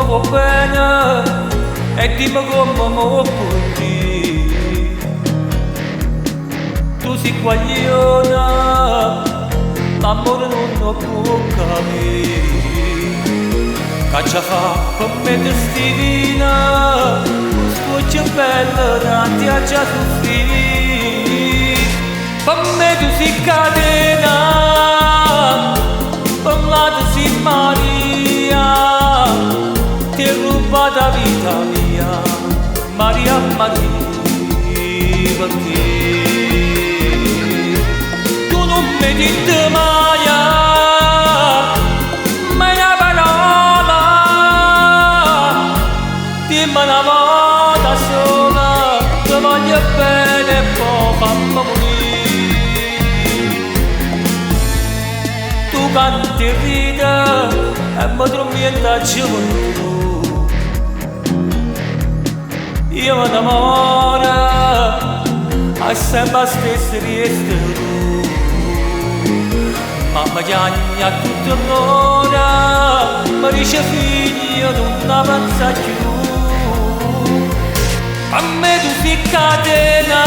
vuò bene e dimme comme m' 'o può dì. Tu si guagliona, l'ammore nun 'o può capì. Ch'aggia fa pe me te stivina, cu st'uocchie belle tanti aggia suffrì. Pe me tu si catena, pe n'ato si Maria, t'he rubata 'a vita mia, Maria Maria, pecchè tu nun m'he ditto maje, mai na parola, dimme na vota sola, te voglio bene e po' famme murì. Tu canti e ride e me turmiente 'a gioventù. Io me ne moro e sempe 'a stessa rieste tu. Mamma chiagne a tutte l'ore, me dice figlio nun 'a pensà cchiù. Pe me tu si catena.